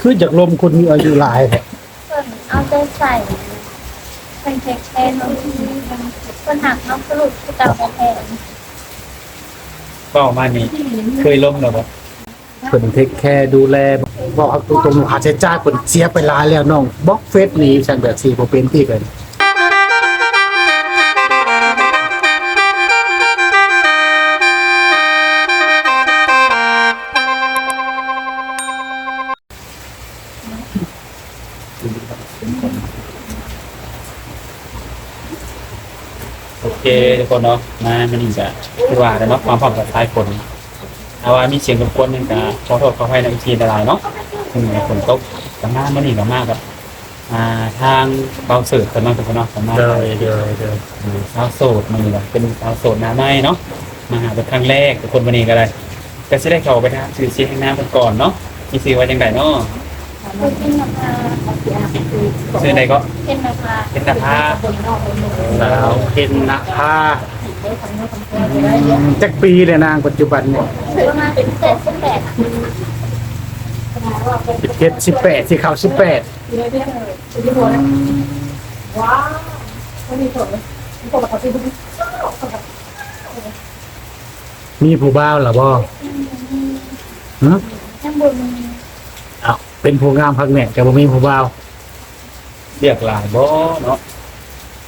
ຄືຢາກລົມຄົນມີອາຍຸຫຼາຍແທ້. ເພິ່ນເອົາໃຈໃສ່ ເພິ່ນເທກແຄເຮົາດີ ເພິ່ນຮັກເຮົາຄືລູກຄືເຕົ້າແທ້ໆ. ເວົ້າມານີ້ເຄີຍລົມແລ້ວບໍ່? ເພິ່ນເທກແຄດູແລ ເວົ້າເອົາຕົງໆ ຄ່າໃຊ້ຈ່າຍເພິ່ນເສຍໄປຫຼາຍແລ້ວ ນ້ອງບລັອກເຟສໜີ ຊັ້ນແບບຊິບໍ່ເປັນຕິເພິ່ນ. ໂອເຄທຸກຄົນເນາະ ມາມື້ນີ້ກະຄືວ່າແຫຼະເນາະ ມາພ້ອມກັບສາຍຝົນ ຖ້າວ່າມີສຽງລົບກວນຫຍັງກະຂໍໂທດຂໍອະໄພນຳອີກທີຫຼາຍໆເນາະ. ອືມ ຝົນຕົກ ກະມາມື້ນີ້ກະມາກັບ ອ່າ ທາງບ່າວເສີດເພິ່ນເນາະ ທຸກຄົນເນາະ ກະມາ ໂດຍ ໂດຍ ໂດຍ ອືມ ສາວໂສດ ມື້ນີ້ກະເປັນສາວໂສດໜ້າໃໝ່ເນາະ ມາຫາເພິ່ນຄັ້ງແລກ ທຸກຄົນ ມື້ນີ້ກະໄດ້ ກະຊິໄດ້ເຂົ້າໄປຖາມຊື່ສຽງນາມເພິ່ນກ່ອນເນາະ ມີຊື່ວ່າຈັ່ງໃດເນາະ? ຊື່ເພັນນະພາ. ຊື່ໃດເກາະ? ເພັນນະພາ. ເພັນນະພາ. ສາວເພັນນະພາ. ອືມ ຈັກປີແລ້ວນາງປັດຈຸບັນນີ້? ປະມານສິບເຈັດ ສິບແປດ. ສິບເຈັດ ສິບແປດ ຊິເຂົ້າສິບແປດ. ອືມ ມີຜູ້ບ່າວລະບໍ່? ຫື? ຍັງບໍ່ມີ. ອ້າວ ເປັນຜູ້ງາມຄັກແນ່ ແຕ່ບໍ່ມີຜູ້ບ່າວ. ເລືອກຫຼາຍບໍ່ເນາະ?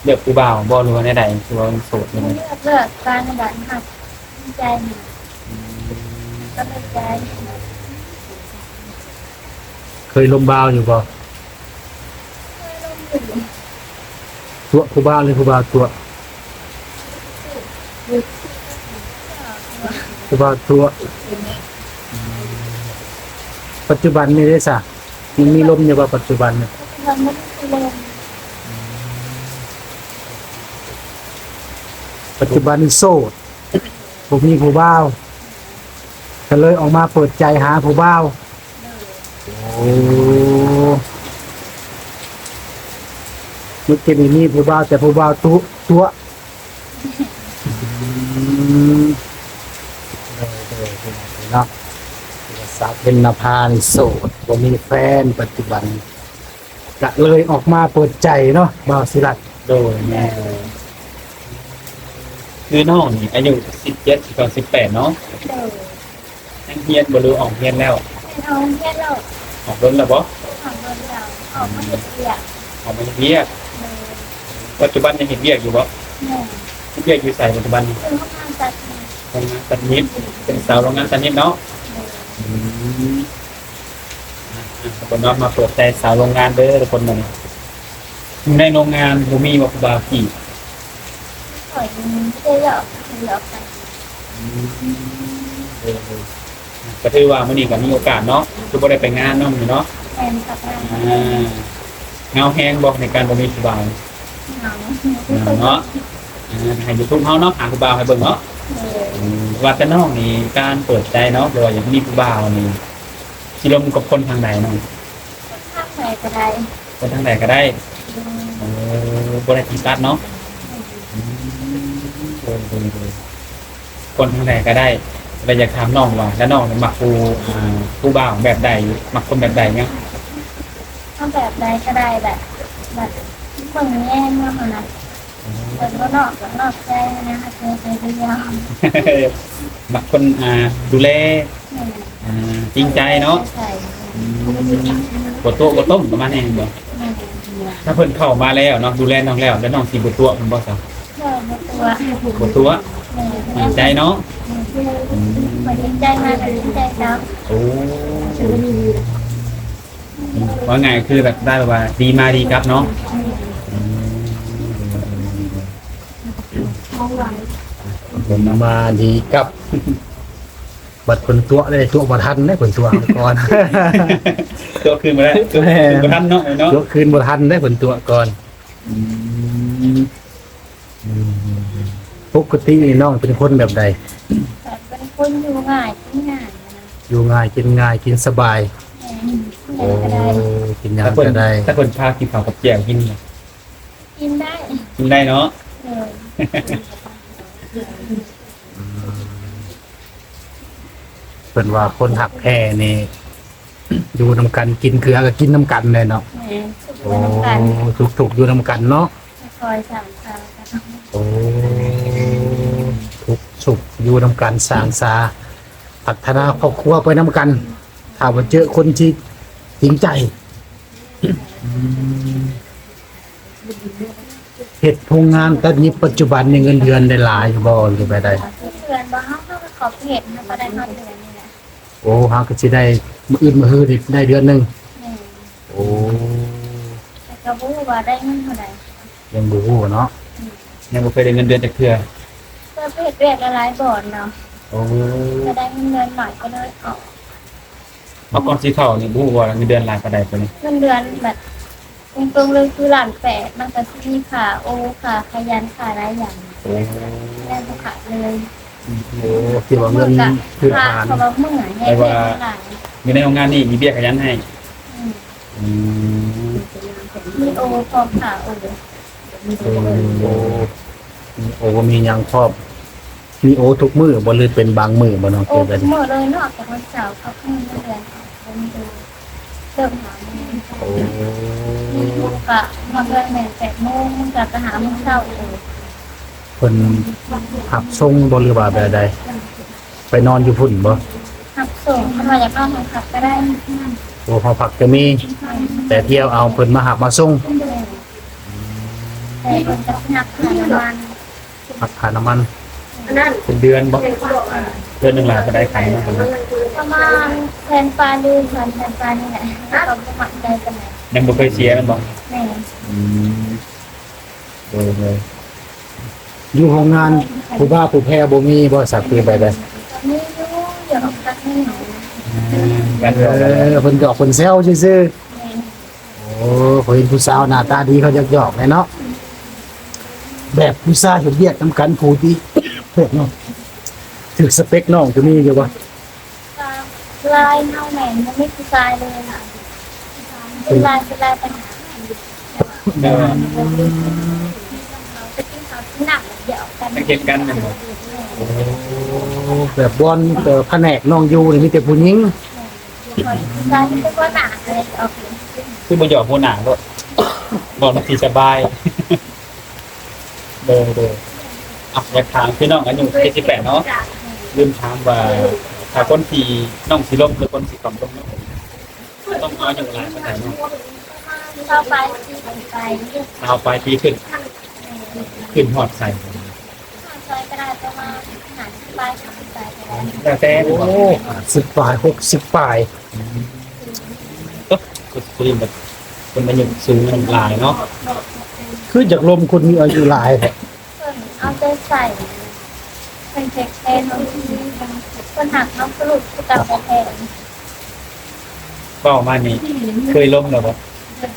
ເລືອກຜູ້ບ່າວບໍ່ ຫຼືວ່າແນວໃດ? ຄືວ່າໂສດຢູ່. ເລືອກ ເລືອກການແບບຮັບໃຈນີ້. ອືມ ກໍເລີຍໃຈ. ເຄີຍລົມບ່າວຢູ່ບໍ່? ເຄີຍລົມຢູ່. ຕົວະຜູ້ບ່າວ ຫຼືຜູ້ບ່າວຕົວະ? ຜູ້ບ່າວຕົວະ. ອືມ ປັດຈຸບັນນີ້ເດ້ສະ? ຍັງມີລົມຢູ່ບໍ່ປັດຈຸບັນນີ້? ປັດຈຸບັນບໍ່ມີລົມ. ອືມ ປັດຈຸບັນນີ້ໂສດ ບໍ່ມີຜູ້ບ່າວ ກະເລີຍອອກມາເປີດໃຈຫາຜູ້ບ່າວ. ໂອ້ ເມື່ອກີ້ນີ້ມີຜູ້ບ່າວ ແຕ່ຜູ້ບ່າວຕຸ ຕົວະ. ອືມ ໂດຍ ໂດຍ ເນາະ ສາວເພັນນະພານີ້ໂສດ ບໍ່ມີແຟນປັດຈຸບັນ ກະເລີຍອອກມາເປີດໃຈເນາະ ບ່າວສີລັດ. ໂດຍ ແມ່ນ. ຄືນ້ອງນີ້ອາຍຸສິບເຈັດ ສິບແປດ ສິບແປດເນາະ. ໂດຍ. ຍັງຮຽນບໍ່ ຫຼືອອກຮຽນແລ້ວ? ຮຽນ ອອກຮຽນແລ້ວ. ອອກດົນແລ້ວບໍ່? ອອກດົນແລ້ວ ອອກມາເຮັດວຽກ. ອອກມາເຮັດວຽກ. ໂດຍ. ປັດຈຸບັນຍັງເຮັດວຽກຢູ່ບໍ່? ແມ່ນ. ເຮັດວຽກຢູ່ໃສປັດຈຸບັນ? ຢູ່ໂຮງງານຕັດຫຍິບ. ໂຮງງານຕັດຫຍິບ ເປັນສາວໂຮງງານຕັດຫຍິບເນາະ. ໂດຍ. ອືມ ອ່ະ ທຸກຄົນເນາະ ມາເປີດໃຈສາວໂຮງງານເດີທຸກຄົນ. ມື້ນີ້ຢູ່ໃນໂຮງງານບໍ່ມີວ່າຜູ້ບ່າວຈີບ? ຂ້ອຍມີແຕ່ຢອກ ຢອກກັນ. ອືມ ເອີ ເອີ ກະຖືວ່າມື້ນີ້ກະມີໂອກາດເນາະ ຄືບໍ່ໄດ້ໄປງານເນາະມື້ນີ້ເນາະ. ແມ່ນ ຄັກແນ່. ອ່າ ເຫງົາແຮງບໍ່ໃນການບໍ່ມີຜູ້ບ່າວ? ເຫງົາ. ເຫງົາເນາະ. ອ່າ ໃຫ້ຢູທູບເຮົາເນາະ ຫາຜູ້ບ່າວໃຫ້ເບິ່ງເນາະ. ເອີ ອືມ ວ່າແຕ່ນ້ອງນີ້ ການເປີດໃຈເນາະ ຫຼືວ່າຢາກມີຜູ້ບ່າວນີ້ ຊິລົມກັບຄົນທາງໃດນ້ອງ? ຄົນທາງໃດກະໄດ້. ຄົນທາງໃດກະໄດ້. ອືມ ເອີ ບໍ່ໄດ້ຈຳກັດເນາະ. ອືມ ອືມ ໂດຍ ໂດຍ ໂດຍ ຄົນທາງໃດກະໄດ້. ແລ້ວຢາກຖາມນ້ອງວ່າ ແລ້ວນ້ອງມັກຜູ້ ອ່າ ຜູ້ບ່າວແບບໃດ? ມັກຄົນແບບໃດຫຍັງ? ເອົາແບບໃດກະໄດ້ ແບບ ແບບເບິ່ງແຍງນຳຫັ້ນນະ. ອືມ ຄົນນອກ ນອກໃຈນະ ຮັກແຕ່ໃຈດຽວ. ມັກຄົນ ອ່າ ດູແລ ແມ່ນ ອ່າ ຈິງໃຈເນາະ. ໃຊ່ ອືມ ບໍ່ຕົວະບໍ່ຕົ້ມປະມານນີ້ແມ່ນບໍ່? ແມ່ນ. ຖ້າເພິ່ນເຂົ້າມາແລ້ວເນາະ ດູແລນ້ອງແລ້ວ ແລ້ວນ້ອງຊິບໍ່ຕົວະເພິ່ນບໍ່ຊະ? ບໍ່ ບໍ່ຕົວະ. ບໍ່ຕົວະ. ແມ່ນ. ໝັ້ນໃຈເນາະ. ແມ່ນ. ອືມ ເພິ່ນດີໃຈມາກະດີໃຈກັບ. ໂອ້ ເວົ້າງ່າຍຄືແບບ ໄດ້ແບບວ່າດີມາດີກັບເນາະ. ອືມ ດີມາດີກັບ. ບັດຄົນຕົວະໄດ້ ຕົວະບໍ່ທັນເດ້ ຄົນຕົວະກ່ອນ ຕົວະຄືນບໍ່ໄດ້ ຕົວະຄືນບໍ່ທັນເນາະ ເນາະ ຕົວະຄືນບໍ່ທັນເດ້ ຄົນຕົວະກ່ອນ. ອືມ ອືມ ປົກກະຕິນີ້ນ້ອງເປັນຄົນແບບໃດ? ເປັນຄົນຢູ່ງ່າຍກິນງ່າຍນະ. ຢູ່ງ່າຍກິນງ່າຍ ກິນສະບາຍ. ແມ່ນ. ໂອ້ ກິນຫຍັງກະໄດ້ ຖ້າເພິ່ນ ຖ້າເພິ່ນພາກິນເຂົ້າກັບແຈ່ວກິນ ກິນໄດ້ ກິນໄດ້ເນາະ. ໂດຍ. ອືມ ເພິ່ນວ່າຄົນຮັກແທ້ນີ້ ຢູ່ນຳກັນ ກິນເກືອກໍກິນນຳກັນແຫຼະເນາະ. ແມ່ນ ສຸກຢູ່ນຳກັນ. ໂອ້ ທຸກໆຢູ່ນຳກັນເນາະ. ຄ່ອຍໆສ້າງສາກັນ. ໂອ້ ທຸກສຸກຢູ່ນຳກັນ ສ້າງສາ ພັດທະນາຄອບຄົວໄປນຳກັນ ຖ້າວ່າເຈີຄົນທີ່ຈິງໃຈ. ອືມ ເຮັດໂຮງງານຕັດຫຍິບປັດຈຸບັນນີ້ເງິນເດືອນໄດ້ຫຼາຍຢູ່ບໍ່ ຫຼືແບບໃດ? ເດືອນບໍ່ ເຮົາ ເຮົາກໍເຂົ້າໄປເຮັດ ເຮົາກໍໄດ້ຮອດເດືອນນີ້ແຫຼະ. ໂອ້ ເຮົາກໍຊິໄດ້ມື້ອື່ນມື້ຮືນີ້ໄດ້ເດືອນໜຶ່ງ. ແມ່ນ. ໂອ້ ແຕ່ກໍບໍ່ຮູ້ວ່າໄດ້ເງິນເທົ່າໃດ. ຍັງບໍ່ຮູ້ເນາະ. ອືມ ຍັງບໍ່ເຄີຍໄດ້ເງິນເດືອນຈັກເທື່ອ. ເຄີຍໄປເຮັດວຽກຫຼາຍໆບ່ອນເນາະ. ໂອ້ ກໍໄດ້ເງິນເດືອນໜ້ອຍກໍເລີຍອອກ. ເອົາ ກ່ອນຊິເຂົ້ານີ້ບໍ່ຮູ້ວ່າເງິນເດືອນຫຼາຍປານໃດຕົວນີ້? ເງິນເດືອນແບບຕົງໆເລີຍຄືລ້ານແປດ ມັນກໍຊິມີຄ່າໂອ ຄ່າຂະຫຍັນ ຄ່າຫຼາຍຢ່າງ. ໂອ້ ແມ່ນບໍ່ຂາດເລີຍ. ໂອ້ ຖືວ່າເງິນພື້ນຖານ ເພາະວ່າເມື່ອຍແຮງ. ແຕ່ວ່າຢູ່ໃນໂຮງງານນີ້ມີເບ້ຍຂະຫຍັນໃຫ້. ອືມ ອືມ ມີໂອພ້ອມຄ່າໂອ. ໂອ້ ມີໂອມີຫຍັງພ້ອມ. ມີໂອທຸກມື້ບໍ່ ຫຼືເປັນບາງມື້ບໍ່ນ້ອງ? ໂອທຸກມື້ເລີຍເນາະ ແຕ່ວັນເສົາກັບມື້ເດືອນ ເລີ່ມຫາໂມງ. ໂອ້ ມີໂອກະມາເຮືອນແມ່ນແປດໂມງ ມັນກະໄປຫາໂມງເຊົ້າ. ໂອ້ ເພິ່ນຮັບສົ່ງບໍ່ ຫຼືວ່າແບບໃດ? ໄປນອນຢູ່ພຸ້ນບໍ່? ຮັບສົ່ງ ຄັນວ່າຢາກນອນຫ້ອງພັກກໍໄດ້. ໂອ້ ຫ້ອງພັກກໍມີ ແຕ່ທ່ຽວເອົາ ເພິ່ນມາຮັບມາສົ່ງ. ແມ່ນ ແຕ່ເພິ່ນກໍຊິຮັບຄ່ານ້ຳມັນ. ຮັບຄ່ານ້ຳມັນ. ອັນນັ້ນເປັນເດືອນບໍ່? ເດືອນໜຶ່ງຫຼາຍປານໃດ? ຄ່ານ້ຳມັນປະມານແສນປາຍ ຫຼືສອງແສນປາຍນີ້ແຫຼະ. ກໍບໍ່ໝັ້ນໃຈປານໃດ. ຍັງບໍ່ເຄີຍເສຍແມ່ນບໍ່? ແມ່ນ. ອືມ ໂດຍໆ ຢູ່ໂຮງງານຜູ້ບ່າວຜູ້ແພ້ວບໍ່ມີບໍ່? ສັກຄືໄປໄດ້ ກໍມີຢູ່ ຢາກອອກຈາກນີ້. ອືມ ເອີ ເພິ່ນຢອກເພິ່ນແຊວຊື່ໆ. ແມ່ນ. ໂອ້ ເຂົາເຫັນຜູ້ສາວໜ້າຕາດີ ເຂົາຢາກຢອກແຫຼະເນາະ. ແບບຜູ້ຊາຍເຮັດວຽກນຳກັນ ຜູ້ທີ່ ໂທດເນາະ ຖືກສະເປັກນ້ອງກໍມີຢູ່ບໍ່? ກໍຫຼາຍເນາະ ແມ່ນ ບໍ່ມີຜູ້ຊາຍເລີຍ. ສ່ວນຫຼາຍ ສ່ວນຫຼາຍໄປຫາ ໄປກິນເຂົ້າກິນນ້ຳ ຢອກກັນ ໄປເຮັດກັນແມ່ນບໍ່? ໂອ້ ແບບບ່ອນ ເອີ ພະແນກນ້ອງຢູ່ນີ້ມີແຕ່ຜູ້ຍິງ. ແມ່ນ. ຄືບໍ່ຢອກຫົວໜ້າໂລດ ບໍ່ມັນຊິສະບາຍ. ໂດຍໆ ອ່ະ ຢາກຖາມຄືນ້ອງອາຍຸເຈັດສິບແປດເນາະ ລືມຖາມວ່າ ຖ້າຄົນທີ່ນ້ອງຊິລົມ ຫຼືຄົນຊິຄວາມລົມເນາະ ຕ້ອງອາຍຸຫຼາຍປານໃດເນາະ? ຊາວປາຍປີຂຶ້ນໄປ. ຊາວປາຍປີຂຶ້ນ ແມ່ນ. ຂຶ້ນຮອດໃສ? ຮອດໃສກໍໄດ້ ປະມານຫ້າສິບປາຍ ຫົກສິບປາຍກໍໄດ້. ແລ້ວແຕ່. ໂອ້ ຫ້າສິບປາຍ ຫົກສິບປາຍ. ອືມ ໂຕ ກໍຊິເປັນແບບຄົນອາຍຸສູງອາຍຸຫຼາຍເນາະ. ຄືຢາກລົມຄົນມີອາຍຸຫຼາຍແທ້. ເພິ່ນເອົາໃຈໃສ່ ເພິ່ນເທກແຄເຮົາດີ ເພິ່ນຮັກເຮົາຄືລູກຄືເກົ່າແທ້ໆ. ເວົ້າມານີ້ ເຄີຍລົມແລ້ວບໍ່? ບໍ່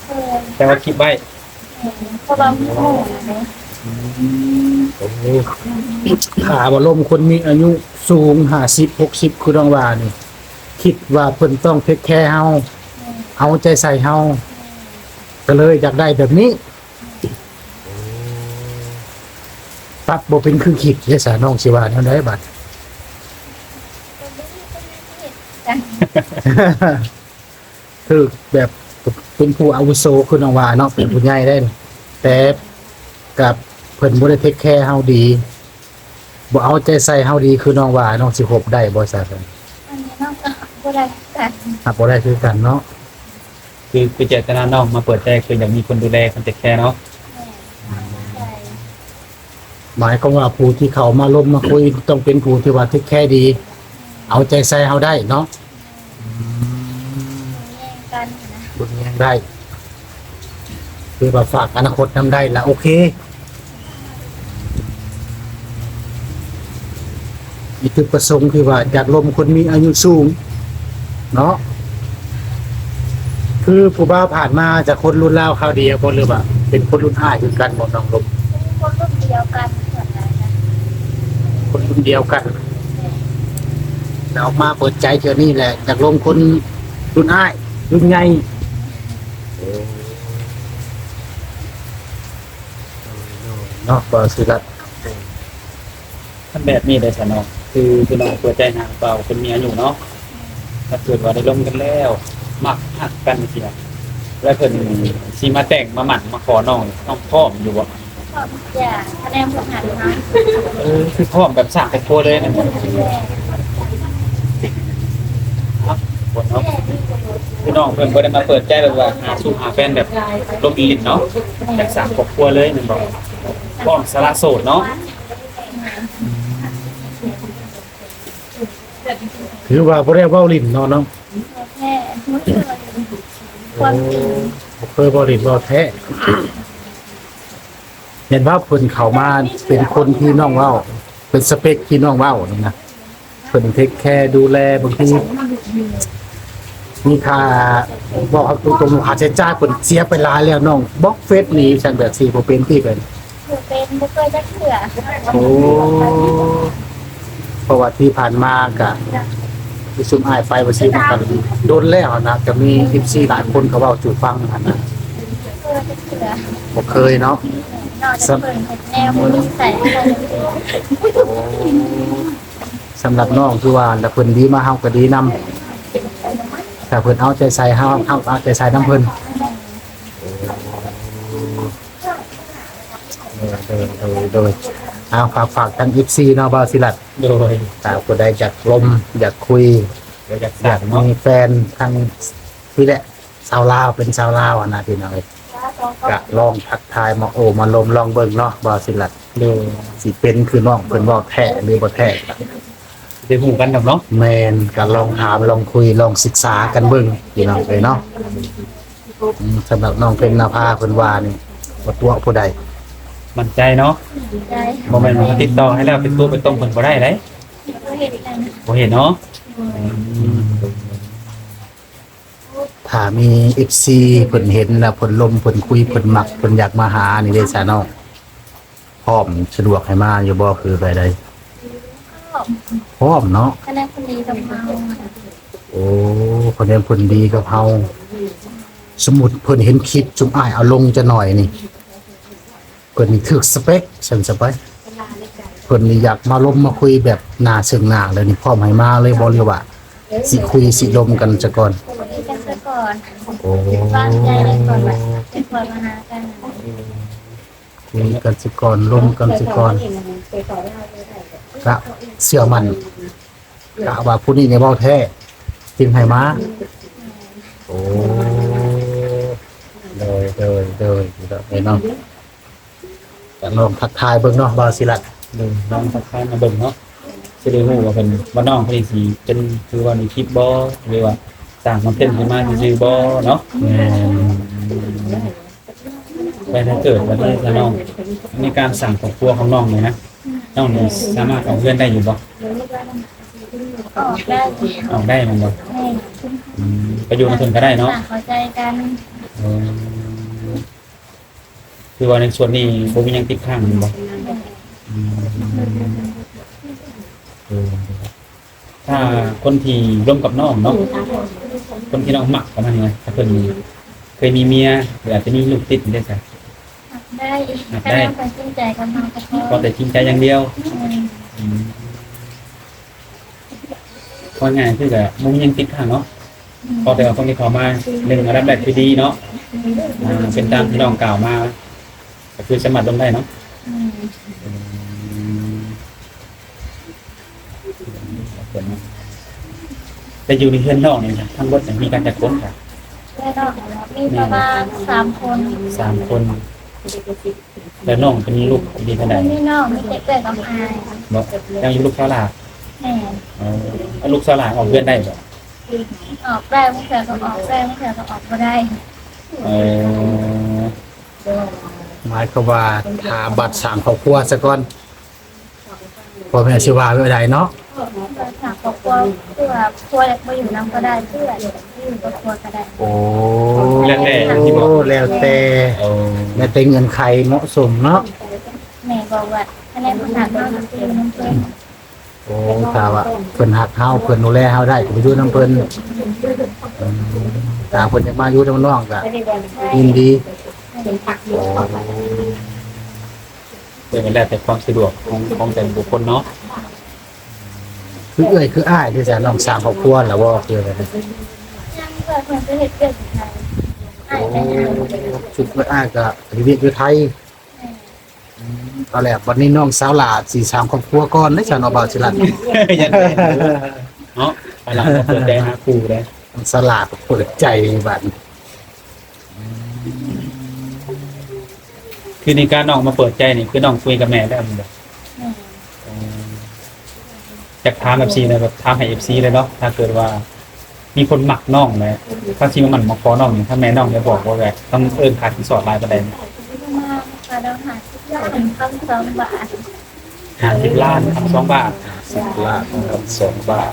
ເຄີຍ. ແຕ່ວ່າຄິດໄວ້. ແມ່ນ ເພາະວ່າມີໝູ່ນະ. ອືມ ໂອ້ ຖ້າວ່າລົມຄົນມີອາຍຸສູງ ຫ້າສິບ ຫົກສິບ ຄືນ້ອງວ່ານີ້ ຄິດວ່າເພິ່ນຕ້ອງເທກແຄເຮົາ. ແມ່ນ. ເອົາໃຈໃສ່ເຮົາ. ແມ່ນ. ກໍເລີຍຢາກໄດ້ແບບນີ້. ແມ່ນ. ໂອ້ ປັບບໍ່ເປັນຄືຄິດເດ້ຊະ ນ້ອງຊິວ່າແນວໃດບັດ? ກໍບໍ່ມີຄົນໃດເຮັດກັນ. ຖືກແບບເປັນຜູ້ອາວຸໂສຄືນ້ອງວ່າເນາະ ເປັນຜູ້ໃຫຍ່ໄດ້ນີ້ ແຕ່ກັບເພິ່ນບໍ່ໄດ້ເທກແຄເຮົາດີ ບໍ່ເອົາໃຈໃສ່ເຮົາດີຄືນ້ອງວ່າ ນ້ອງຊິຄົບໄດ້ບໍ່ຊະ? ອັນນີ້ນ້ອງກໍຮັບບໍ່ໄດ້ຄືກັນ. ຮັບບໍ່ໄດ້ຄືກັນເນາະ. ຄື ຄືເຈດຕະນານ້ອງມາເປີດໃຈ ຄືຢາກມີຄົນດູແລ ຄົນເທກແຄເນາະ. ແມ່ນ. ອືມ ເຂົ້າໃຈ. ໝາຍຄວາມວ່າຜູ້ທີ່ເຂົ້າມາລົມມາຄຸຍ ຕ້ອງເປັນຜູ້ທີ່ວ່າເທກແຄດີ ເອົາໃຈໃສ່ເຮົາໄດ້ເນາະ. ອືມ ບໍ່ແຍ່ງກັນນະ ບໍ່ແຍ່ງໄດ້ ຄືວ່າຝາກອະນາຄົດນຳໄດ້ລະໂອເຄ. ມີຈຸດປະສົງທີ່ວ່າຢາກລົມຄົນມີອາຍຸສູງເນາະ. ຄືຜູ້ບ່າວຜ່ານມາຈະຄົນລຸ້ນລາວຄາວດຽວບໍ່ ຫຼືວ່າເປັນຄົນລຸ້ນອ້າຍຄືກັນບໍ່ ນ້ອງລົມ? ເປັນຄົນລຸ້ນດຽວກັນສ່ວນຫຼາຍນະ. ຄົນລຸ້ນດຽວກັນ. ແມ່ນ. ແລ້ວມາເປີດໃຈເທື່ອນີ້ແຫຼະ ຢາກລົມຄົນລຸ້ນອ້າຍ ລຸ້ນໃຫຍ່. ໂອ້ ເນາະ ບ່າວສີລັດ. ຄັນແບບນີ້ໄດ້ຊະເນາະ ຄື ຄືນ້ອງເປີດໃຈຫາບ່າວຄົນມີອາຍຸເນາະ ແລ້ວ ຖ້າເກີດວ່າໄດ້ລົມກັນແລ້ວ ມັກຮັກກັນຈັ່ງຊີ້ນະ ແລ້ວເພິ່ນຊິມາແຕ່ງມາໝັ້ນມາຂໍນ້ອງນີ້ ນ້ອງພ້ອມຢູ່ບໍ່? ພ້ອມທຸກຢ່າງ ຄະແນນເພິ່ນຮັກເຮົາ. ເອີ ຄືພ້ອມແບບສ້າງຄອບຄົວເລີຍນະ. ແມ່ນ. ເນາະ ຄົນເຮົາ ຄືນ້ອງເພິ່ນບໍ່ໄດ້ມາເປີດໃຈແບບວ່າຫາຊູ້ຫາແຟນແບບລົມຫຼິ້ນເນາະ ຢາກສ້າງຄອບຄົວເລີຍແມ່ນບໍ່? ພ້ອມສະຫຼະໂສດເນາະ. ແມ່ນ. ອືມ ຖືວ່າບໍ່ໄດ້ເວົ້າຫຼິ້ນເນາະນ້ອງ. ແທ້ ບໍ່ເຄີຍເວົ້າຫຼິ້ນ ຄວາມຈິງ ບໍ່ເຄີຍເວົ້າຫຼິ້ນເວົ້າແທ້. ແມ່ນວ່າເພິ່ນເຂົ້າມາເປັນຄົນທີ່ນ້ອງເວົ້າ ເປັນສະເປັກທີ່ນ້ອງເວົ້ານີ້ນະ ເພິ່ນເທກແຄດູແລ ບາງທີມີຄ່າ ເວົ້າເອົາຕົງໆ ຄ່າໃຊ້ຈ່າຍເພິ່ນເສຍໄປຫຼາຍແລ້ວ ນ້ອງບລັອກເຟສໜີ ຊັ້ນແບບຊີ້ບໍ່ເປັນຕິເພິ່ນ? ບໍ່ເປັນ ບໍ່ເຄີຍຈັກເທື່ອ. ໂອ້ ເພາະວ່າທີ່ຜ່ານມາກະ ທີ່ຊຸມອ້າຍໄປວ່າຊິມາກັນດົນແລ້ວນະ ກະມີເອັຟຊີຫຼາຍຄົນກະເວົ້າສູ່ຟັງຫັ້ນນະ. ບໍ່ເຄີຍເນາະ ນອກຈາກເບິ່ງແນວບໍ່ມີໃສ. ໂອ້ ສຳລັບນ້ອງຄືວ່າລະ ເພິ່ນດີມາເຮົາກະດີນຳ ຖ້າເພິ່ນເອົາໃຈໃສ່ເຮົາ ເຮົາກະເອົາໃຈໃສ່ນຳເພິ່ນ. ໂດຍ ໂດຍ ໂດຍ ໂດຍ ເອົາ ຝາກ ຝາກທາງເອັຟຊີເນາະ ບ່າວສີລັດ. ໂດຍ ຖ້າຜູ້ໃດຢາກລົມ ຢາກຄຸຍ ຢາກມີແຟນ ທາງພີ້ແຫຼະ ຊາວລາວ ເປັນຊາວລາວຫັ້ນນະ ພີ່ນ້ອງເອີຍ ກະລອງທັກທາຍມາໂອ້ມາລົມລອງເບິ່ງເນາະ ບ່າວສີລັດ. ໂດຍ ຊິເປັນຄືນ້ອງເພິ່ນເວົ້າແທ້ຫຼືບໍ່ແທ້ ໄດ້ຮູ້ກັນດອກເນາະ. ແມ່ນ ກະລອງຖາມລອງຄຸຍລອງສຶກສາກັນເບິ່ງ ພີ່ນ້ອງເອີຍເນາະ. ອືມ ສຳລັບນ້ອງເພັນນະພາເພິ່ນວ່ານີ້ ບໍ່ຕົວະຜູ້ໃດ ໝັ້ນໃຈເນາະ. ໝັ້ນໃຈ ບໍ່ແມ່ນວ່າຕິດຕໍ່ໃຫ້ແລ້ວໄປຕົວະໄປຕົງເພິ່ນບໍ່ໄດ້ເດ້. ບໍ່ເຮັດ ບໍ່ເຮັດເນາະ. ອືມ ຖ້າມີເອັຟຊີເພິ່ນເຫັນແລ້ວ ເພິ່ນລົມ ເພິ່ນຄຸຍ ເພິ່ນມັກ ເພິ່ນຢາກມາຫານີ້ເດ້ຊະນ້ອງ ພ້ອມສະດວກໃຫ້ມາຢູ່ບໍ່ ຄືແບບໃດ? ພ້ອມ ພ້ອມເນາະ ຄະແນນເພິ່ນດີກັບເຮົາ. ໂອ້ ຄະແນນເພິ່ນດີກັບເຮົາ. ສົມມຸດເພິ່ນເຫັນຄລິບຊຸມອ້າຍເອົາລົງຈັກໜ້ອຍນີ້ ເພິ່ນນີ້ຖືກສະເປັກ ຊັ້ນຊະໄປ ເພິ່ນນີ້ຢາກມາລົມມາຄຸຍແບບໜ້າເຊິ່ງໜ້າເລີຍນີ້ ພ້ອມໃຫ້ມາເລີຍບໍ່ ຫຼືວ່າຊິຄຸຍຊິລົມກັນຊະກ່ອນ? ຄຸຍກັນຊະກ່ອນ. ໂອ້ ວາງໃຈໄວ້ກ່ອນວ່າຈະຄ່ອຍມາຫາກັນ. ຄຸຍກັນຊະກ່ອນ ລົມກັນຊະກ່ອນ ກະເຊື່ອໝັ້ນ ກະວ່າຜູ້ນີ້ນີ້ເວົ້າແທ້ຈຶ່ງໃຫ້ມາ. ໂອ້ ໂດຍ ໂດຍ ໂດຍ ໂດຍເນາະ. ກະລອງທັກທາຍເບິ່ງເນາະ ບ່າວສີລັດ. ໂດຍ ລອງທັກທາຍມາເບິ່ງເນາະ ຊິໄດ້ຮູ້ວ່າເພິ່ນ ວ່ານ້ອງເພິ່ນນີ້ຊິເປັນ ຄືວ່າໃນຄລິບບໍ່ ຫຼືວ່າສ້າງຄອນເທັນຂຶ້ນມາຊື່ໆບໍ່ເນາະ. ແມ່ນ. ແຕ່ຖ້າເກີດວ່ານີ້ຊະນ້ອງ ໃນການສ້າງຄອບຄົວຂອງນ້ອງນີ້ນະ ນ້ອງນີ້ສາມາດອອກເຮືອນໄດ້ຢູ່ບໍ່? ອອກໄດ້. ອອກໄດ້ແມ່ນບໍ່? ແມ່ນ. ອືມ ໄປຢູ່ນຳເພິ່ນກະໄດ້ເນາະ ເຂົ້າໃຈກັນ. ເອີ ຄືວ່າໃນສ່ວນນີ້ບໍ່ມີຫຍັງຕິດຄ້າງແມ່ນບໍ່? ອືມ ເອີ ຖ້າຄົນທີ່ລົມກັບນ້ອງເນາະ ຄົນທີ່ນ້ອງມັກປະມານນີ້ນະ ຖ້າເພິ່ນເຄີຍມີເມຍ ຫຼືອາດຈະມີລູກຕິດນີ້ເດ້ຊະ? ຮັບໄດ້. ຮັບໄດ້ ຄັນວ່າເພິ່ນຈິງໃຈກັບເຮົາກະພໍ ຂໍແຕ່ຈິງໃຈຢ່າງດຽວ. ແມ່ນ. ອືມ ເວົ້າງ່າຍຄືກະບໍ່ມີຫຍັງຕິດຄ້າງເນາະ. ອືມ ຂໍແຕ່ວ່າຄົນທີ່ເຂົ້າມາ ໜຶ່ງ ອັນດັບແລກຄືດີເນາະ. ອືມ ອ່າ ເປັນຕາມທີ່ນ້ອງກ່າວມາ ກະຄືສາມາດລົມໄດ້ເນາະ. ອືມ ອືມ ແຕ່ຢູ່ໃນເຮືອນນ້ອງນີ້ນະ ທັງເບິດນີ້ມີກັນຈັກຄົນຄະ? ເຮືອນນ້ອງມີປະມານສາມຄົນ. ສາມຄົນ. ແລ້ວນ້ອງເປັນລູກເປັນເດັກເທົ່າໃດ? ມີນ້ອງ ມີແຕ່ເອື້ອຍກັບອ້າຍ. ບໍ່ ຍັງຢູ່ລູກສາວຫຼ້າ? ແມ່ນ. ເອີ ເອົາ ລູກສາວຫຼ້າອອກເຮືອນໄດ້ບໍ່? ອອກໄດ້ ບາງເທື່ອກະອອກໄດ້ ບາງເທື່ອກະອອກບໍ່ໄດ້. ເອີ ໝາຍຄວາມວ່າຖ້າບັດສ້າງຄອບຄົວຊະກ່ອນ ພໍ່ແມ່ຊິວ່າແບບໃດເນາະ? ຖ້າຄອບຄົວ ຄືວ່າຜົວຢາກມາຢູ່ນຳກະໄດ້ ເພື່ອຢູ່ຄອບຄົວກະໄດ້. ໂອ້ ແລ້ວແຕ່ ແລ້ວແຕ່ ໂອ້ ແລ້ວແຕ່ເງື່ອນໄຂເໝາະສົມເນາະ. ແມ່ບອກວ່າ ຄັນແມ່ນເພິ່ນຮັກເຮົາກະໄປຢູ່ນຳເພິ່ນ. ໂອ້ ຖ້າວ່າເພິ່ນຮັກເຮົາ ເພິ່ນດູແລເຮົາໄດ້ ກະໄປຢູ່ນຳເພິ່ນ. ອືມ ຖ້າເພິ່ນຢາກມາຢູ່ນຳນ້ອງກະຍິນດີ. ໂອ້ ເອີ ແລ້ວແຕ່ຄວາມສະດວກຂອງ ຂອງແຕ່ລະບຸກຄົນເນາະ. ຄືເອື້ອຍຄືອ້າຍເດ້ຊະ ນ້ອງສ້າງຄອບຄົວແລ້ວບໍ່ ຄືແບບນີ້? ຍັງ ເພິ່ນໄປເຮັດວຽກຢູ່ໄທ ອ້າຍໄປຫາ ໂອ້ ຊຸມເອື້ອຍອ້າຍກໍເຮັດວຽກຢູ່ໄທ. ອືມ ເອົາແລ້ວ ບັດນີ້ນ້ອງສາວຫຼ້າຊິສ້າງຄອບຄົວກ່ອນເດ້ຊະເນາະ ບ່າວສີລັດ ຢ້ານແມ່ນເນາະ ສາວຫຼ້າກໍເປີດໃຈຫາຄູ່ເດ້ ນ້ອງສາວຫຼ້າກໍເປີດໃຈບັດນີ້. ອືມ ຄືນີ້ການນ້ອງມາເປີດໃຈນີ້ ຄືນ້ອງຄຸຍກັບແມ່ແລ້ວແມ່ນບໍ່? ແມ່ນ. ອໍ ຢາກຖາມ ເອັຟຊີ ນະ ແບບຖາມໃຫ້ ເອັຟຊີ ເລີຍເນາະ ຖ້າເກີດວ່າມີຄົນມັກນ້ອງແລ້ວ ຖ້າຊິມາໝັ້ນມາຂໍນ້ອງນີ້ ຖ້າແມ່ນ້ອງໄດ້ບອກວ່າແບບຕ້ອງເອີ້ນຄ່າສິນສອດຫຼາຍປານໃດ? ປະມານ ຄ່າດອງຫ້າສິບລ້ານ ພັນສອງບາດ ຫ້າສິບລ້ານ ພັນສອງບາດ ຫ້າສິບລ້ານ ພັນສອງບາດ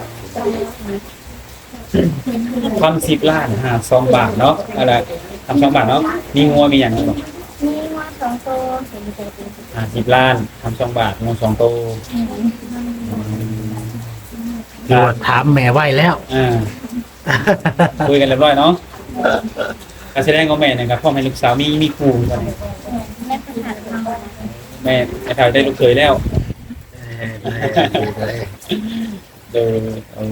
ພັນສິບລ້ານ ຫ້າສອງບາດເນາະ ອັນລະ ພັນສອງບາດເນາະ ມີງົວມີຫຍັງບໍ່? ມີງົວສອງໂຕ ຫ້າສິບລ້ານ ພັນສອງບາດ ງົວສອງໂຕ. ອືມ ຄືວ່າຖາມແມ່ໄວ້ແລ້ວ ອ່າ ຄຸຍກັນຮຽບຮ້ອຍເນາະ ກໍສະແດງວ່າແມ່ນີ້ກໍພ້ອມໃຫ້ລູກສາວມີ ມີຄູ່ຄືກັນ ແມ່ນ ແມ່ນ ແມ່ເຖົ້າໄດ້ລູກເຂີຍແລ້ວ ເອີ ເອີ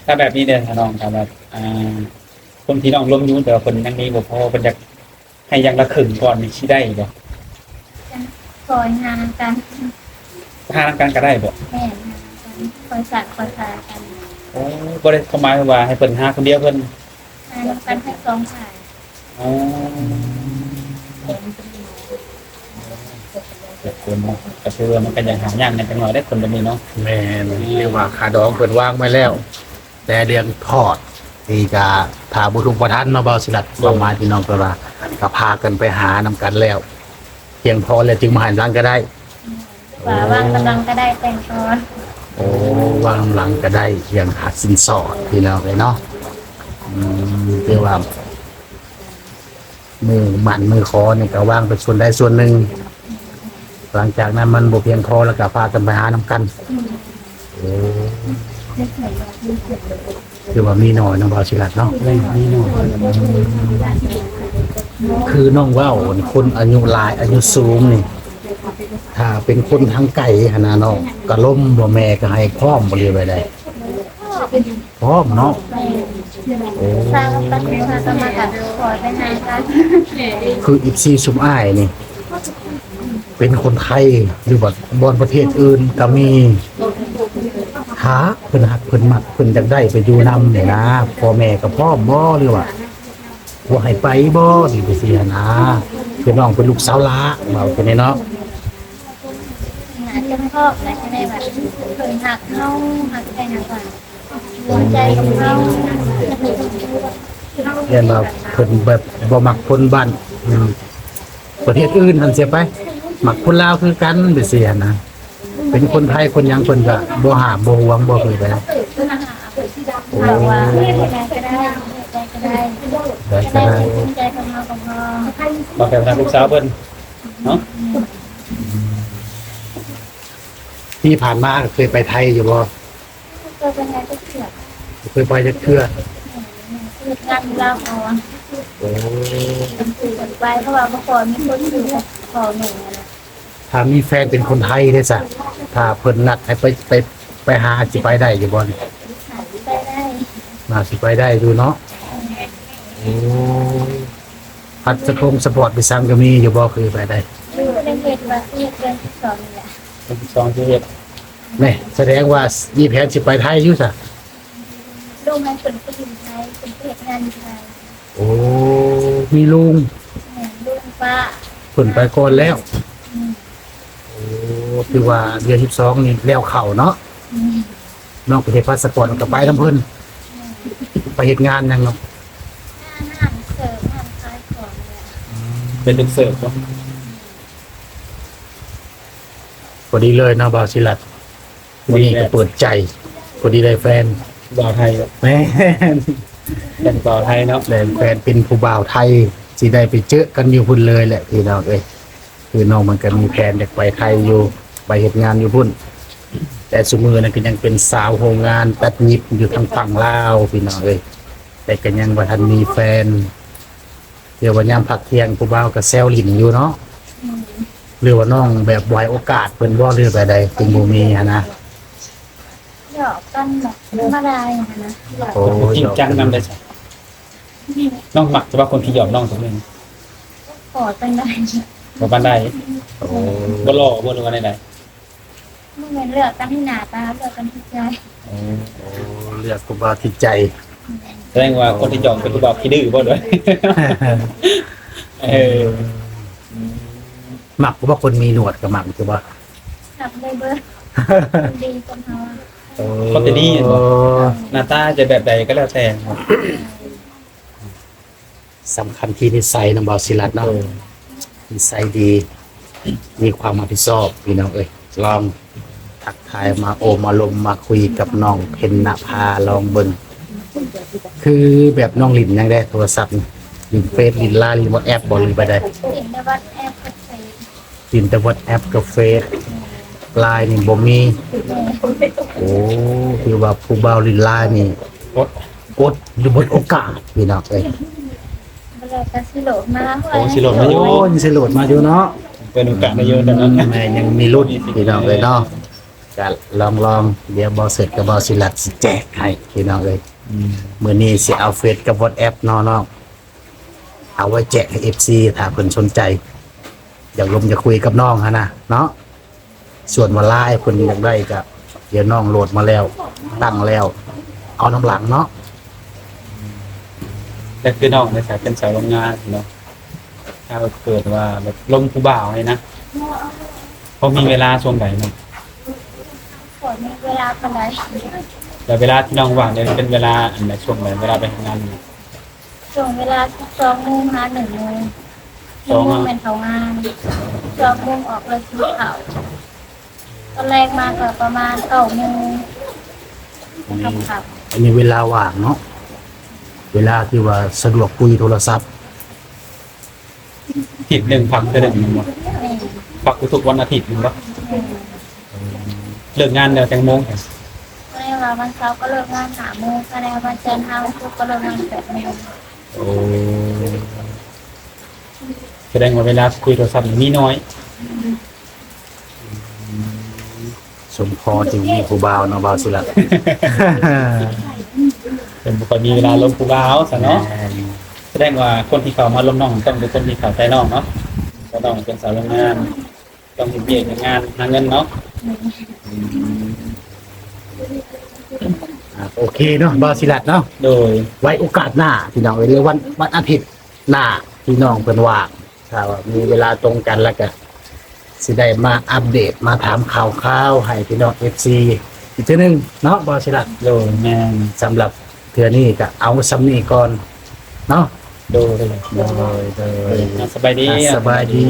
ຖ້າແບບນີ້ເດ້ ຖ້ານ້ອງ ຖ້າແບບ ອ່າ ຄົນທີ່ນ້ອງລົມຢູ່ ແຕ່ວ່າເພິ່ນຍັງມີບໍ່ພໍ ເພິ່ນຢາກໃຫ້ຢ່າງລະເຄິ່ງກ່ອນນີ້ ຊິໄດ້ບໍ່? ຂໍຫານຳກັນ ຫານຳກັນກໍໄດ້ບໍ່? ແມ່ນ ຫານຳກັນ ຄ່ອຍສານຄ່ອຍສາກັນ. ໂອ້ ບໍ່ໄດ້ຄວາມໝາຍວ່າໃຫ້ເພິ່ນຫາຄົນດຽວເພິ່ນ ຫານຳກັນທັງສອງຝ່າຍ. ອໍ ເປັນຄົນເນາະ ກໍຄືວ່າມັນກໍຍັງຫາຍາກແດ່ຈັກໜ້ອຍເດ້ ຄົນແບບນີ້ເນາະ. ແມ່ນ ອືມ ຫຼືວ່າຄ່າດອງເພິ່ນວາງໄວ້ແລ້ວ ແຕ່ເລື່ອງທອດນີ້ກະຖ້າບໍ່ທຸກບໍ່ທັນເນາະ ບ່າວສີລັດ ຄວາມໝາຍທີ່ນ້ອງເພິ່ນວ່າ ກໍພາກັນໄປຫານຳກັນແລ້ວ ພຽງພໍແລ້ວຈຶ່ງມາໃຫ້ນຳຫຼັງກໍໄດ້. ວ່າວາງກຳລັງກໍໄດ້ແຕ່ງກ່ອນ. ໂອ້ ວາງນຳຫຼັງກໍໄດ້ ເລື່ອງຄ່າສິນສອດ ພີ່ນ້ອງເອີຍເນາະ. ອືມ ແຕ່ວ່າມື້ໝັ້ນມື້ຂໍນີ້ກໍວາງໄປສ່ວນໃດສ່ວນໜຶ່ງ ຫຼັງຈາກນັ້ນມັນບໍ່ພຽງພໍແລ້ວກໍພາກັນໄປຫານຳກັນ. ໂອ້ ຄືວ່າມີໜ້ອຍເນາະ ບ່າວສີລັດເນາະ. ແມ່ນ ມີໜ້ອຍ. ຄືນ້ອງເວົ້າ ຄົນອາຍຸຫຼາຍ ອາຍຸສູງນີ້ ຖ້າເປັນຄົນທາງໄກຫັ້ນນະເນາະ ກໍລົມບໍ່ ແມ່ກໍໃຫ້ພ້ອມບໍ່ ຫຼືວ່າໃດ? ພ້ອມເນາະ. ໂອ້ ສ້າງປັດຫາກັນມາກັນ ຂໍໄປຫາກັນ. ຄື ເອັຟຊີ ຊຸມອ້າຍນີ້ ເປັນຄົນໄທ ຫຼືວ່າບ່ອນປະເທດອື່ນກໍມີ. ຖ້າເພິ່ນຮັກເພິ່ນມັກ ເພິ່ນຢາກໄດ້ໄປຢູ່ນຳນີ້ນະ ພໍ່ແມ່ກໍພ້ອມບໍ່ ຫຼືວ່າບໍ່ໃຫ້ໄປບໍ່ ຈັ່ງຊີ້ຫັ້ນນະ? ຄືນ້ອງເປັນລູກສາວຫຼ້າ ເວົ້າຈັ່ງນີ້ເນາະ. ໜ້າຈະຊອບແຫຼະ ຈະໄດ້ວ່າເພິ່ນຮັກເຮົາ ຮັກແທ້ນະວ່າຫົວໃຈຂອງເຮົາ. ແມ່ນວ່າເພິ່ນແບບບໍ່ມັກຄົນບ້ານ ອືມ ປະເທດອື່ນຫັ້ນເສຍໄປ ມັກຄົນລາວຄືກັນ ຈັ່ງຊີ້ຫັ້ນນະ. ເປັນຄົນໄທຄົນຫຍັງເພິ່ນກະບໍ່ຫ້າມບໍ່ຫວງບໍ່ຄືໄປ. ໂອ້ ເວົ້າວ່າເຮັດໃດກໍໄດ້ ເຮັດໃດກໍໄດ້ ໄດ້ກໍໄດ້ ໃຈຂອງເຮົາກໍພໍ. ບອກແຕ່ທາງລູກສາວເພິ່ນເນາະ. ທີ່ຜ່ານມາເຄີຍໄປໄທຢູ່ບໍ່? ບໍ່ເຄີຍໄປໄທຈັກເທື່ອ. ບໍ່ເຄີຍໄປຈັກເທື່ອ. ເຮັດງານຢູ່ລາວກ່ອນ. ໂອ້ ໄປ ເພາະວ່າເມື່ອກ່ອນມີຄົນຢູ່ກັບພໍ່ແມ່ນະ. ຖ້າມີແຟນເປັນຄົນໄທເດ້ຊະ ຖ້າເພິ່ນນັດໃຫ້ໄປ ໄປ ໄປຫາ ຊິໄປໄດ້ຢູ່ບໍ່ນີ້? ໜ້າຊິໄປໄດ້. ໜ້າຊິໄປໄດ້ຢູ່ເນາະ. ໂອ້ ພາສະພົງສະປອດໄປສັງກໍມີຢູ່ບໍ່? ຄືໄປໄດ້. ຢູ່ໃນເຂດວ່າເຂດເດືອນສິບສອງນີ້ແຫຼະ. ເດືອນສິບສອງຊິເຮັດ. ແນ່ ສະແດງວ່າມີແຜນຊິໄປໄທຢູ່ຊະ. ລູກໃຫ້ເພິ່ນໄປຢູ່ໄທ ເພິ່ນໄປເຮັດງານຢູ່ໄທ. ໂອ້ ມີລຸງ. ແມ່ນ ລຸງປ້າ ເພິ່ນໄປກ່ອນແລ້ວ. ອືມ ໂອ້ ຖືວ່າເດືອນສິບສອງນີ້ແລ້ວເຂົ້າເນາະ. ອືມ ນ້ອງໄປເຮັດພາສະປອດ ແລ້ວກໍໄປນຳເພິ່ນ. ແມ່ນ ໄປເຮັດງານຫຍັງເນາະ? ງານຮ້ານເສີບ ຮ້ານຂາຍຂອງນີ້ແຫຼະ. ອືມ ເປັນເດັກເສີບເນາະ. ອືມ ພໍດີເລີຍເນາະ ບ່າວສີລັດ. ມື້ນີ້ກໍເປີດໃຈ ພໍດີໄດ້ແຟນບ່າວໄທ. ແມ່ນ ແຟນບ່າວໄທເນາະ. ໄດ້ແຟນເປັນຜູ້ບ່າວໄທ ຊິໄດ້ໄປເຈີກັນຢູ່ພຸ້ນເລີຍແຫຼະ ພີ່ນ້ອງເອີຍ. ຄືນ້ອງມັນກໍມີແຜນຢາກໄປໄທຢູ່ ໄປເຮັດງານຢູ່ພຸ້ນ ແຕ່ຊຸມື້ນັ້ນກໍຍັງເປັນສາວໂຮງງານຕັດຫຍິບຢູ່ທາງຝັ່ງລາວ ພີ່ນ້ອງເອີຍ. ແຕ່ກໍຍັງບໍ່ທັນມີແຟນ. ເທື່ອວ່າຍາມພັກທ່ຽງຜູ້ບ່າວກໍແຊວຫຼິ້ນຢູ່ເນາະ. ອືມ ຫຼືວ່ານ້ອງແບບບໍ່ໃຫ້ໂອກາດເພິ່ນບໍ່ ຫຼືແບບໃດ ຈຶ່ງບໍ່ມີຫັ້ນນະ? ບໍ່ ຢອກກັນແບບທຳມະດາຫັ້ນນະ. ໂອ້ ຈິງຈັງນຳໄດ້ຊະ. ນ້ອງມັກສະບາບຄົນທີ່ຢອກນ້ອງຕົວເອງ? ບໍ່ປານໃດ. ບໍ່ປານໃດ? ໂອ້ ບໍ່ຫຼໍ່ບໍ່ ຫຼືວ່າແນວໃດ? ບໍ່ແມ່ນເລືອກກັນທີ່ໜ້າຕາ, ເລືອກກັນທີ່ໃຈ. ໂອ້ ໂອ້ ເລືອກຜູ້ບ່າວທີ່ໃຈ. ສະແດງວ່າຄົນທີ່ຈອງເປັນຜູ້ບ່າວຂີ້ດື້ບໍ່ດ້ວຍ? ເອີ ມັກບໍ່ ຄົນມີໜວດກໍມັກຢູ່ບໍ່? ມັກໄດ້ເບິດ. ຄົນດີກັບເຮົາ. ໂອ້ ຄົນທີ່ດີແມ່ນບໍ່? ໂອ້ ໜ້າຕາຈະແບບໃດກໍແລ້ວແຕ່. ສຳຄັນທີ່ນິໄສນຳ ບ່າວສີລັດເນາະ. ໂດຍ ນິໄສດີ ມີຄວາມຮັບຜິດຊອບ ພີ່ນ້ອງເອີຍ. ລອງທັກທາຍມາໂອ້ມາລົມມາຄຸຍກັບນ້ອງເພັນນະພາລອງເບິ່ງ. ຄືແບບນ້ອງຫຼິ້ນຫຍັງແດ່ໂທລະສັບນີ້? ຫຼິ້ນເຟສ ຫຼິ້ນລາຍ ຫຼິ້ນວັອດແອັບບໍ່ ຫຼືແບບໃດ? ຫຼິ້ນແຕ່ວັອດແອັບກັບເຟສ. ຫຼິ້ນແຕ່ວັອດແອັບກັບເຟສ ລາຍນີ້ບໍ່ມີ. ແມ່ນ. ໂອ້ ຖືວ່າຜູ້ບ່າວຫຼິ້ນລາຍນີ້ອົດ ອົດຢູ່ເບິດໂອກາດ ພີ່ນ້ອງເອີຍ. ບໍ່ແລ້ວກໍຊິໂຫຼດມາ. ໂອ້ ຊິໂຫຼດມາຢູ່. ໂອ້ ຍັງຊິໂຫຼດມາຢູ່ເນາະ. ເປີດໂອກາດໄດ້ຢູ່ຕອນນັ້ນ. ອືມ ແມ່ນ ຍັງມີລຸ້ນ ພີ່ນ້ອງເອີຍເນາະ. ກໍລອງໆ ດຽວບ່າວເສີດກັບບ່າວສີລັດຊິແຈກໃຫ້ ພີ່ນ້ອງເອີຍ. ອືມ ມື້ນີ້ຊິເອົາເຟສກັບວັອດແອັບເນາະນ້ອງ. ເອົາໄວ້ແຈກໃຫ້ເອັຟຊີ ຖ້າເພິ່ນສົນໃຈ ຢາກລົມຢາກຄຸຍກັບນ້ອງຫັ້ນນະເນາະ. ສ່ວນວ່າລາຍເພິ່ນຢາກໄດ້ກໍ ດຽວນ້ອງໂຫຼດມາແລ້ວ ຕັ້ງແລ້ວ ເອົານຳຫຼັງເນາະ. ແຕ່ຄືນ້ອງໃນສາຍເປັນສາວໂຮງງານເນາະ, ຖ້າເກີດວ່າແບບລົມຜູ້ບ່າວນີ້ນະ ພໍມີເວລາຊ່ວງໃດເນາະ? ບໍ່ມີເວລາປານໃດ. ແລ້ວເວລາທີ່ນ້ອງວ່າງນີ້ເປັນເວລາອັນໃດ ຊ່ວງໃດ ເວລາໄປເຮັດງານ? ຊ່ວງເວລາສິບສອງໂມງຫາໜຶ່ງໂມງ. ສິບສອງໂມງແມ່ນເຂົ້າງານ, ສິບສອງໂມງອອກເລີກກິນເຂົ້າ. ຕອນແລງມາກໍປະມານເກົ້າໂມງ. ອັນນີ້ ຄ່ຳໆ ອັນນີ້ເວລາວ່າງເນາະ, ເວລາທີ່ວ່າສະດວກຄຸຍໂທລະສັບ. ອາທິດໜຶ່ງພັກເທື່ອໜຶ່ງແມ່ນບໍ່? ແມ່ນ. ພັກທຸກໆວັນອາທິດແມ່ນບໍ່? ແມ່ນ. ເລີກງານແລ້ວຈັກໂມງ? ກໍແນວວ່າວັນເສົາກໍເລີກງານຫ້າໂມງ, ກໍແນວວັນຈັນຫາວັນສຸກກໍເລີກງານແປດໂມງ. ໂອ້ ສະແດງວ່າເວລາຄຸຍໂທລະສັບນີ້ມີໜ້ອຍ. ສົມພໍຈຶ່ງມີຜູ້ບ່າວເນາະ ບ່າວສີລັດ. ເພິ່ນບໍ່ຄ່ອຍມີເວລາລົມຜູ້ບ່າວຊະເນາະ. ແມ່ນ. ສະແດງວ່າຄົນທີ່ເຂົ້າມາລົມນ້ອງຕ້ອງເປັນຄົນທີ່ເຂົ້າໃຈນ້ອງເນາະ, ເພາະນ້ອງເປັນສາວໂຮງງານ. ຕ້ອງເຮັດວຽກເຮັດງານຫາເງິນເນາະ. ອືມ ອ່າ ໂອເຄເນາະ ບ່າວສີລັດເນາະ. ໂດຍ. ໄວ້ໂອກາດໜ້າ ພີ່ນ້ອງເອີຍ ຫຼືວັນ ວັນອາທິດໜ້າ ພີ່ນ້ອງເພິ່ນວ່າງ ຖ້າວ່າມີເວລາຕົງກັນ ແລ້ວກະຊິໄດ້ມາອັບເດດ ມາຖາມຂ່າວຄາວໃຫ້ພີ່ນ້ອງເອັຟຊີອີກເທື່ອໜຶ່ງເນາະ ບ່າວສີລັດ. ໂດຍ. ແມ່ນ. ສຳລັບເທື່ອນີ້ກະເອົາສ່ຳນີ້ກ່ອນເນາະ. ໂດຍ. ໂດຍ ໂດຍ. ສະບາຍດີ. ສະບາຍດີ.